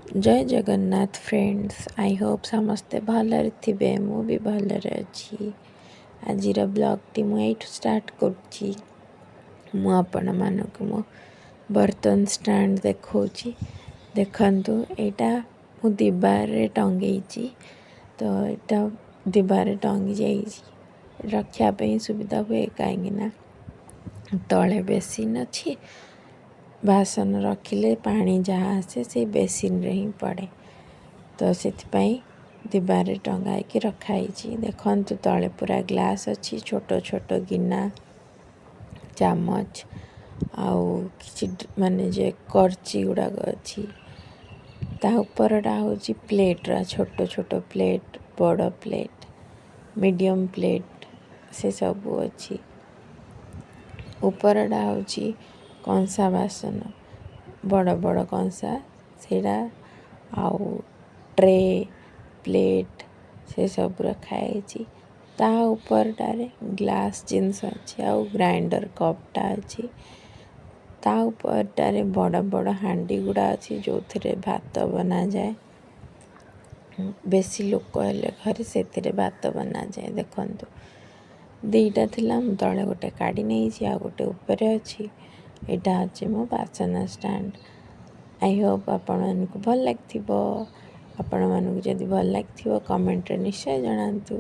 Jay Jagannath friends, I Hope ସମସ୍ତେ ଭଲରେ ଥିବେ। ମୁଁ ବି ଭଲରେ ଅଛି। ଆଜିର ବ୍ଲଗ୍ଟି ମୁଁ ଏଇଠୁ ଷ୍ଟାର୍ଟ କରୁଛି। ମୁଁ ଆପଣମାନଙ୍କୁ ମୋ ବର୍ତ୍ତନ ଷ୍ଟାଣ୍ଡ ଦେଖାଉଛି। ଦେଖନ୍ତୁ, ଏଇଟା ମୁଁ ଦିବାରରେ ଟଙ୍ଗେଇଛି। ତ ଏଇଟା ଦିବାରରେ ଟଙ୍ଗି ଯାଇଛି, ରଖିବା ପାଇଁ ସୁବିଧା ହୁଏ, କାହିଁକିନା ତଳେ ବେସିନ୍ ଅଛି। ବାସନ ରଖିଲେ ପାଣି ଯାହା ଆସେ ସେଇ ବେସିନ୍ରେ ହିଁ ପଡ଼େ। ତ ସେଥିପାଇଁ ଦିବାରରେ ଟଙ୍ଗା ହେଇକି ରଖାହେଇଛି। ଦେଖନ୍ତୁ, ତଳେ ପୁରା ଗ୍ଲାସ୍ ଅଛି, ଛୋଟ ଛୋଟ ଗିନା, ଚାମଚ ଆଉ କିଛି ମାନେ ଯେ କରଚି ଗୁଡ଼ାକ ଅଛି। ତା ଉପରଟା ହେଉଛି ପ୍ଲେଟ୍ର, ଛୋଟ ଛୋଟ ପ୍ଲେଟ୍, ବଡ଼ ପ୍ଲେଟ୍, ମିଡ଼ିୟମ୍ ପ୍ଲେଟ୍, ସେସବୁ ଅଛି। ଉପରଟା ହେଉଛି କଂସା ବାସନ, ବଡ଼ ବଡ଼ କଂସା ସେଇଟା, ଆଉ ଟ୍ରେ, ପ୍ଲେଟ୍, ସେସବୁ ରଖାହେଇଛି। ତା ଉପରଟାରେ ଗ୍ଲାସ୍ ଜିନିଷ ଅଛି ଆଉ ଗ୍ରାଇଣ୍ଡର କପ୍ଟା ଅଛି। ତା ଉପରଟାରେ ବଡ଼ ବଡ଼ ହାଣ୍ଡି ଗୁଡ଼ା ଅଛି, ଯେଉଁଥିରେ ଭାତ ବନାଯାଏ। ବେଶୀ ଲୋକ ହେଲେ ଘରେ ସେଥିରେ ଭାତ ବନାଯାଏ। ଦେଖନ୍ତୁ, ଦୁଇଟା ଥିଲା, ମୁଁ ତଳେ ଗୋଟେ କାଢ଼ି ନେଇଛି, ଆଉ ଗୋଟେ ଉପରେ ଅଛି। ଏଇଟା ଅଛି ମୋ ବାସନ ଷ୍ଟାଣ୍ଡ। I Hope ଆପଣମାନଙ୍କୁ ଭଲ ଲାଗିଥିବ। ଆପଣମାନଙ୍କୁ ଯଦି ଭଲ ଲାଗିଥିବ, କମେଣ୍ଟରେ ନିଶ୍ଚୟ ଜଣାନ୍ତୁ।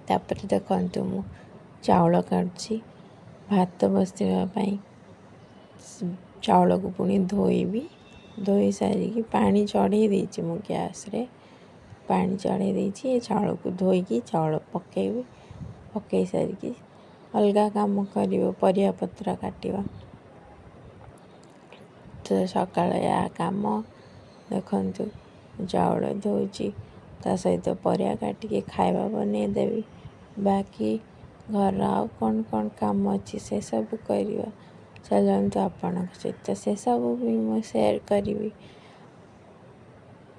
ତାପରେ ଦେଖନ୍ତୁ, ମୁଁ ଚାଉଳ କାଢ଼ୁଛି ଭାତ ବସାଇବା ପାଇଁ। ଚାଉଳକୁ ପୁଣି ଧୋଇବି। ଧୋଇ ସାରିକି ପାଣି ଚଢ଼େଇ ଦେଇଛି ମୁଁ ଗ୍ୟାସ୍ରେ। ପାଣି ଚଢ଼େଇ ଦେଇଛି, ଏ ଚାଉଳକୁ ଧୋଇକି ଚାଉଳ ପକାଇବି। ପକାଇ ସାରିକି ଅଲଗା କାମ କରିବ, ପରିବା ପତ୍ର କାଟିବା। ତ ସକାଳେ ଏହା କାମ। ଦେଖନ୍ତୁ, ଚାଉଳ ଧୋଉଛି, ତା ସହିତ ପରିବା କାଟିକି ଖାଇବା ବନେଇଦେବି। ବାକି ଘରର ଆଉ କ'ଣ କ'ଣ କାମ ଅଛି, ସେସବୁ କରିବା। ଚାଲନ୍ତୁ, ଆପଣଙ୍କ ସହିତ ସେସବୁ ବି ମୁଁ ସେୟାର କରିବି।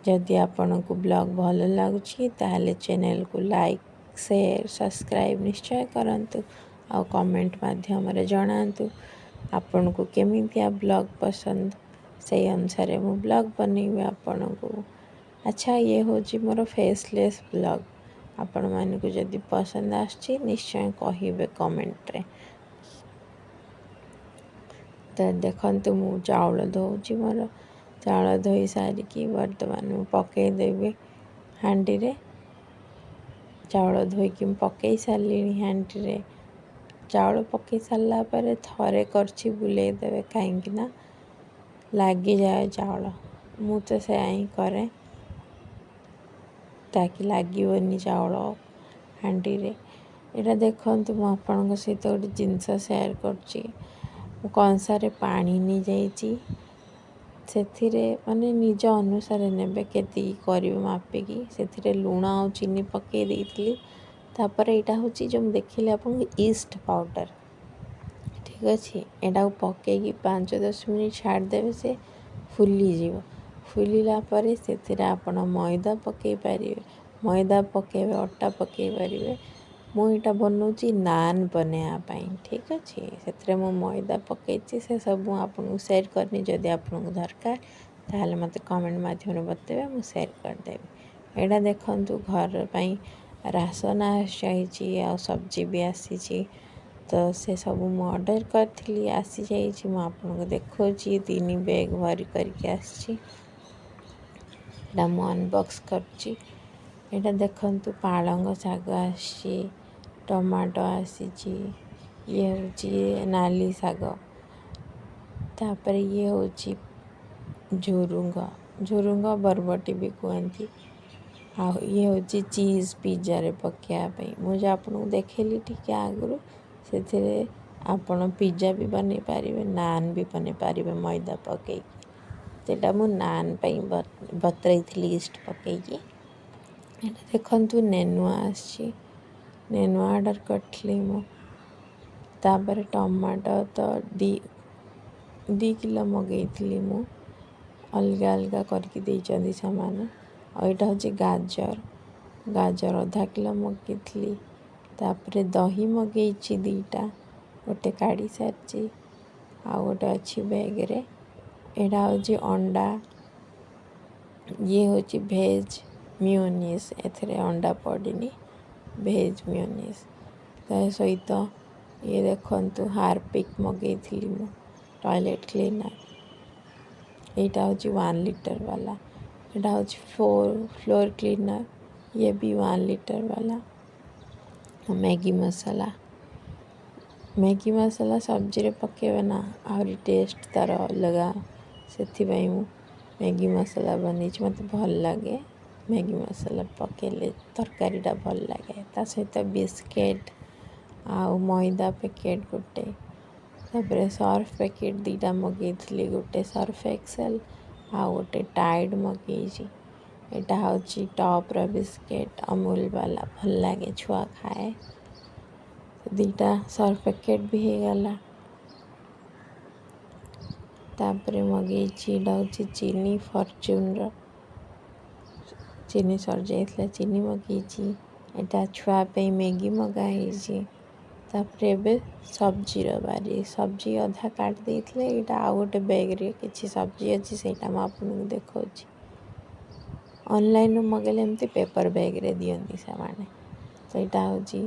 ଯଦି ଆପଣଙ୍କୁ ବ୍ଲଗ୍ ଭଲ ଲାଗୁଛି, ତାହେଲେ ଚ୍ୟାନେଲକୁ ଲାଇକ୍, ସେୟାର, ସବସ୍କ୍ରାଇବ୍ ନିଶ୍ଚୟ କରନ୍ତୁ ଆଉ କମେଣ୍ଟ ମାଧ୍ୟମରେ ଜଣାନ୍ତୁ ଆପଣଙ୍କୁ କେମିତିଆ ବ୍ଲଗ୍ ପସନ୍ଦ। ସେଇ ଅନୁସାରେ ମୁଁ ବ୍ଲଗ୍ ବନେଇବି ଆପଣଙ୍କୁ। ଆଚ୍ଛା, ଇଏ ହେଉଛି ମୋର ଫେସଲେସ୍ ବ୍ଲଗ୍। ଆପଣମାନଙ୍କୁ ଯଦି ପସନ୍ଦ ଆସୁଛି, ନିଶ୍ଚୟ କହିବେ କମେଣ୍ଟରେ। ତ ଦେଖନ୍ତୁ, ମୁଁ ଚାଉଳ ଧୋଉଛି ମୋର। ଚାଉଳ ଧୋଇ ସାରିକି ବର୍ତ୍ତମାନ ମୁଁ ପକାଇଦେବି ହାଣ୍ଡିରେ। ଚାଉଳ ଧୋଇକି ମୁଁ ପକାଇ ସାରିଲିଣି ହାଣ୍ଡିରେ। ଚାଉଳ ପକାଇ ସାରିଲା ପରେ ଥରେ କରଛି ବୁଲେଇ ଦେବେ, କାହିଁକି ନା ଲାଗିଯାଏ ଚାଉଳ। ମୁଁ ତ ସେୟା ହିଁ କରେ, ତାକି ଲାଗିବନି ଚାଉଳ ହାଣ୍ଡିରେ। ଏଇଟା ଦେଖନ୍ତୁ, ମୁଁ ଆପଣଙ୍କ ସହିତ ଗୋଟେ ଜିନିଷ ସେୟାର କରୁଛି। ମୁଁ କଂସାରେ ପାଣି ନେଇଯାଇଛି। ସେଥିରେ ମାନେ ନିଜ ଅନୁସାରେ ନେବେ, କେତିକି କରିବେ ମାପିକି। ସେଥିରେ ଲୁଣ ଆଉ ଚିନି ପକାଇ ଦେଇଥିଲି। ତାପରେ ଏଇଟା ହେଉଛି ଯେଉଁ ମୁଁ ଦେଖିଲି ଆପଣଙ୍କୁ, ଇଷ୍ଟ ପାଉଡ଼ର। ଠିକ୍ ଅଛି, ଏଇଟାକୁ ପକାଇକି 5-10 ମିନିଟ୍ ଛାଡ଼ିଦେବେ, ସେ ଫୁଲିଯିବ। ଫୁଲିଲା ପରେ ସେଥିରେ ଆପଣ ମଇଦା ପକାଇ ପାରିବେ। ମଇଦା ପକାଇବେ, ଅଟା ପକାଇ ପାରିବେ। ମୁଁ ଏଇଟା ବନାଉଛି ନାନ୍ ବନେଇବା ପାଇଁ। ଠିକ୍ ଅଛି, ସେଥିରେ ମୁଁ ମଇଦା ପକାଇଛି। ସେସବୁ ମୁଁ ଆପଣଙ୍କୁ ସେୟାର କରିନି। ଯଦି ଆପଣଙ୍କୁ ଦରକାର, ତାହେଲେ ମୋତେ କମେଣ୍ଟ ମାଧ୍ୟମରେ ବତେଇବେ, ମୁଁ ସେୟାର କରିଦେବି। ଏଇଟା ଦେଖନ୍ତୁ, ଘର ପାଇଁ ରାସନ ଆସିଯାଇଛି ଆଉ ସବଜି ବି ଆସିଛି। ତ ସେସବୁ ମୁଁ ଅର୍ଡ଼ର କରିଥିଲି, ଆସିଯାଇଛି। ମୁଁ ଆପଣଙ୍କୁ ଦେଖାଉଛି, ତିନି ବ୍ୟାଗ୍ ଭରି କରିକି ଆସିଛି। ଏଇଟା ମୁଁ ଅନବକ୍ସ କରୁଛି। ଏଇଟା ଦେଖନ୍ତୁ, ପାଳଙ୍ଗ ଶାଗ ଆସିଛି, ଟମାଟୋ ଆସିଛି। ଇଏ ହେଉଛି ନାଲି ଶାଗ। ତାପରେ ଇଏ ହେଉଛି ଝୁଡ଼ୁଙ୍ଗ, ଝୁଡ଼ୁଙ୍ଗ ବରବଟି ବି କୁହନ୍ତି। ଆଉ ଇଏ ହେଉଛି ଚିଜ୍, ପିଜ୍ଜାରେ ପକାଇବା ପାଇଁ। ମୁଁ ଯେଉଁ ଆପଣଙ୍କୁ ଦେଖେଇଲି ଟିକେ ଆଗରୁ, ସେଥିରେ ଆପଣ ପିଜ୍ଜା ବି ବନେଇ ପାରିବେ, ନାନ୍ ବି ବନେଇ ପାରିବେ ମଇଦା ପକାଇକି। ସେଇଟା ମୁଁ ନାନ୍ ପାଇଁ ବତୁରେଇଥିଲି ଇଷ୍ଟ ପକାଇକି। ଏଇଟା ଦେଖନ୍ତୁ, ନେନୁଆ ଆସିଛି। ନେନୁଆ ଅର୍ଡ଼ର କରିଥିଲି ମୁଁ। ତାପରେ ଟମାଟୋ ତ 2 କିଲୋ ମଗେଇଥିଲି ମୁଁ। ଅଲଗା ଅଲଗା କରିକି ଦେଇଛନ୍ତି ସେମାନେ। ଆଉ ଏଇଟା ହେଉଛି ଗାଜର। ଗାଜର ଅଧା କିଲୋ ମଗେଇଥିଲି। ତାପରେ ଦହି ମଗେଇଛି ଦୁଇଟା, ଗୋଟେ କାଢ଼ି ସାରିଛି, ଆଉ ଗୋଟେ ଅଛି ବ୍ୟାଗରେ। ଏଇଟା ହେଉଛି ଅଣ୍ଡା। ଇଏ ହେଉଛି ଭେଜ୍ ମିଓନିସ୍, ଏଥିରେ ଅଣ୍ଡା ପଡ଼ିନି, ଭେଜ୍ ମିଓନିସ୍। ତା ସହିତ ଇଏ ଦେଖନ୍ତୁ, ହାରପିକ୍ ମଗେଇଥିଲି ମୁଁ, ଟଏଲେଟ୍ କ୍ଲିନର୍। ଏଇଟା ହେଉଛି 1 ଲିଟର ବାଲା। ଏଇଟା ହେଉଛି ଫ୍ଲୋର୍ କ୍ଲିନର୍, ଇଏ ବି 1 ଲିଟର ବାଲା। ମ୍ୟାଗି ମସଲା। ମ୍ୟାଗି ମସଲା ସବଜିରେ ପକାଇବେ ନା, ଆହୁରି ଟେଷ୍ଟ ତା'ର ଅଲଗା। ସେଥିପାଇଁ ମୁଁ ମ୍ୟାଗି ମସଲା ବନେଇଛି। ମୋତେ ଭଲ ଲାଗେ, ମ୍ୟାଗି ମସଲା ପକାଇଲେ ତରକାରୀଟା ଭଲ ଲାଗେ। ତା ସହିତ ବିସ୍କେଟ୍ ଆଉ ମଇଦା ପ୍ୟାକେଟ୍ ଗୋଟେ। ତାପରେ ସର୍ଫ ପ୍ୟାକେଟ୍ 2ଟା ମଗେଇଥିଲି, ଗୋଟେ ସର୍ଫ ଏକ୍ସେଲ୍ ଆଉ ଗୋଟେ ଟାଇଡ଼୍ ମଗେଇଛି। ଏଇଟା ହେଉଛି ଟପ୍ର ବିସ୍କେଟ୍, ଅମୁଲ ବାଲା, ଭଲ ଲାଗେ, ଛୁଆ ଖାଏ। 2ଟା ସର୍ଫ ପ୍ୟାକେଟ୍ ବି ହେଇଗଲା। ତାପରେ ମଗେଇଛି, ଏଇଟା ହେଉଛି ଚିନି, ଫର୍ଚୁନ୍ର। ଚିନି ସରିଯାଇଥିଲା, ଚିନି ମଗେଇଛି। ଏଇଟା ଛୁଆ ପାଇଁ ମ୍ୟାଗି ମଗା ହେଇଛି। ତାପରେ ଏବେ ସବଜିର ବାରି। ସବଜି ଅଧା କାଟି ଦେଇଥିଲେ। ଏଇଟା ଆଉ ଗୋଟେ ବ୍ୟାଗ୍ରେ କିଛି ସବଜି ଅଛି, ସେଇଟା ମୁଁ ଆପଣଙ୍କୁ ଦେଖାଉଛି। ଅନଲାଇନ୍ରୁ ମଗେଇଲେ ଏମିତି ପେପର୍ ବ୍ୟାଗ୍ରେ ଦିଅନ୍ତି ସେମାନେ। ସେଇଟା ହେଉଛି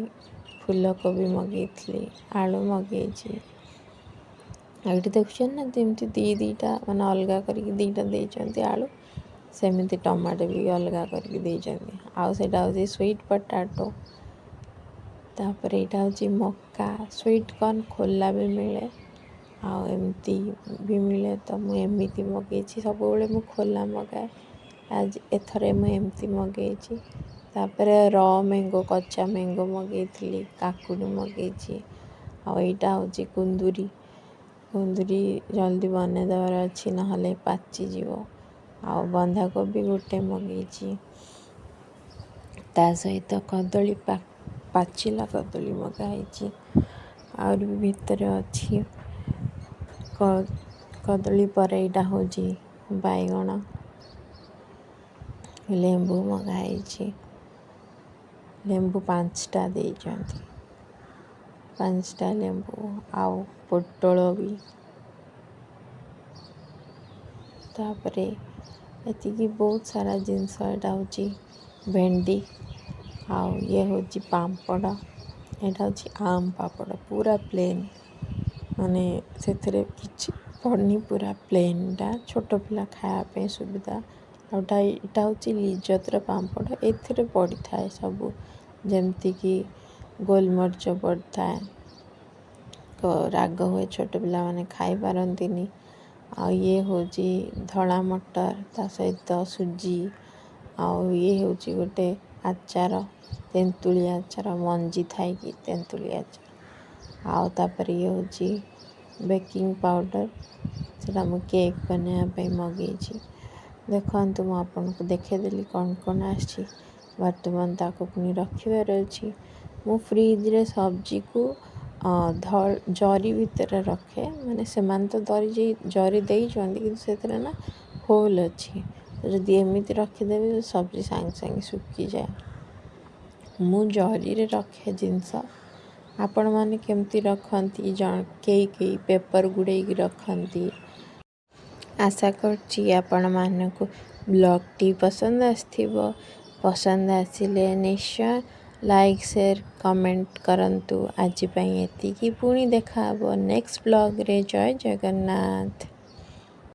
ଫୁଲକୋବି ମଗେଇଥିଲି, ଆଳୁ ମଗେଇଛି। ଏଇଠି ଦେଖୁଛନ୍ତି ନା, ଯେମିତି ଦୁଇଟା ମାନେ ଅଲଗା କରିକି 2ଟା ଦେଇଛନ୍ତି ଆଳୁ, ସେମିତି ଟମାଟୋ ବି ଅଲଗା କରିକି ଦେଇଛନ୍ତି। ଆଉ ସେଇଟା ହେଉଛି ସୁଇଟ୍ ପଟାଟୋ। ତାପରେ ଏଇଟା ହେଉଛି ମକା, ସୁଇଟ୍ କର୍ନ। ଖୋଲା ବି ମିଳେ ଆଉ ଏମିତି ବି ମିଳେ, ତ ମୁଁ ଏମିତି ମଗେଇଛି। ସବୁବେଳେ ମୁଁ ଖୋଲା ମଗାଏ, ଆଜି ଏଥର ମୁଁ ଏମିତି ମଗେଇଛି। ତାପରେ ର ମ୍ୟାଙ୍ଗୋ, କଞ୍ଚା ମ୍ୟାଙ୍ଗୋ ମଗେଇଥିଲି, କାକୁଡ଼ି ମଗେଇଛି। ଆଉ ଏଇଟା ହେଉଛି କୁନ୍ଦୁରି। କୁନ୍ଦୁରି ଜଲ୍ଦି ବନେଇ ଦେବାର ଅଛି, ନହେଲେ ପାଚିଯିବ। ଆଉ ବନ୍ଧାକୋବି ଗୋଟେ ମଗେଇଛି। ତା ସହିତ କଦଳୀ, ପାଚିଲା କଦଳୀ ମଗା ହେଇଛି। ଆହୁରି ବି ଭିତରେ ଅଛି। କଦଳୀ ପରେ ଏଇଟା ହେଉଛି ବାଇଗଣ। ଲେମ୍ବୁ ମଗା ହେଇଛି। ଲେମ୍ବୁ 5ଟା ଦେଇଛନ୍ତି, 5ଟା ଲେମ୍ବୁ ଆଉ ପୋଟଳ ବି। ତାପରେ ଏତିକି ବହୁତ ସାରା ଜିନିଷ। ଏଇଟା ହେଉଛି ଭେଣ୍ଡି ଆଉ ଇଏ ହେଉଛି ପାମ୍ପଡ଼। ଏଇଟା ହେଉଛି ଆମ୍ ପାମ୍ପଡ଼, ପୁରା ପ୍ଲେନ୍, ମାନେ ସେଥିରେ କିଛି ପଡ଼ିନି, ପୁରା ପ୍ଲେନ୍ଟା, ଛୋଟ ପିଲା ଖାଇବା ପାଇଁ ସୁବିଧା। ଆଉ ଏଇଟା ହେଉଛି ଲିଜତର ପାମ୍ପଡ଼। ଏଥିରେ ପଡ଼ିଥାଏ ସବୁ, ଯେମିତିକି ଗୋଲମରିଚ ପଡ଼ିଥାଏ, ତ ରାଗ ହୁଏ, ଛୋଟ ପିଲାମାନେ ଖାଇପାରନ୍ତିନି। ଆଉ ଇଏ ହେଉଛି ଧଳା ମଟର, ତା ସହିତ ସୁଜି। ଆଉ ଇଏ ହେଉଛି ଗୋଟେ ଆଚାର, ତେନ୍ତୁଳି ଆଚାର, ମଞ୍ଜି ଥାଇକି ତେନ୍ତୁଳି ଆଚାର। ଆଉ ତାପରେ ଇଏ ହେଉଛି ବେକିଂ ପାଉଡ଼ର, ସେଟା ମୁଁ କେକ୍ ବନେଇବା ପାଇଁ ମଗେଇଛି। ଦେଖନ୍ତୁ, ମୁଁ ଆପଣଙ୍କୁ ଦେଖେଇଦେଲି କ'ଣ କ'ଣ ଆସିଛି। ବର୍ତ୍ତମାନ ତାକୁ ପୁଣି ରଖିବାର ଅଛି। ମୁଁ ଫ୍ରିଜରେ ସବଜିକୁ ଜରି ଭିତରେ ରଖେ। ମାନେ ସେମାନେ ତ ଜରି ଦେଇଛନ୍ତି, କିନ୍ତୁ ସେଥିରେ ନା ହୋଲ୍ ଅଛି। ଯଦି ଏମିତି ରଖିଦେବେ, ସବଜି ସାଙ୍ଗେ ସାଙ୍ଗେ ଶୁଖିଯାଏ। ମୁଁ ଜରିରେ ରଖେ ଜିନିଷ। ଆପଣମାନେ କେମିତି ରଖନ୍ତି? କେହି କେହି ପେପର୍ ଗୁଡ଼େଇକି ରଖନ୍ତି। ଆଶା କରୁଛି ଆପଣମାନଙ୍କୁ ବ୍ଲଗ୍ଟି ପସନ୍ଦ ଆସିଥିବ। ପସନ୍ଦ ଆସିଲେ ନିଶ୍ଚୟ ଲାଇକ୍, ସେୟାର, କମେଣ୍ଟ କରନ୍ତୁ। ଆଜି ପାଇଁ ଏତିକି। ପୁଣି ଦେଖାହେବ ନେକ୍ସଟ ବ୍ଲଗ୍ରେ। ଜୟ ଜଗନ୍ନାଥ।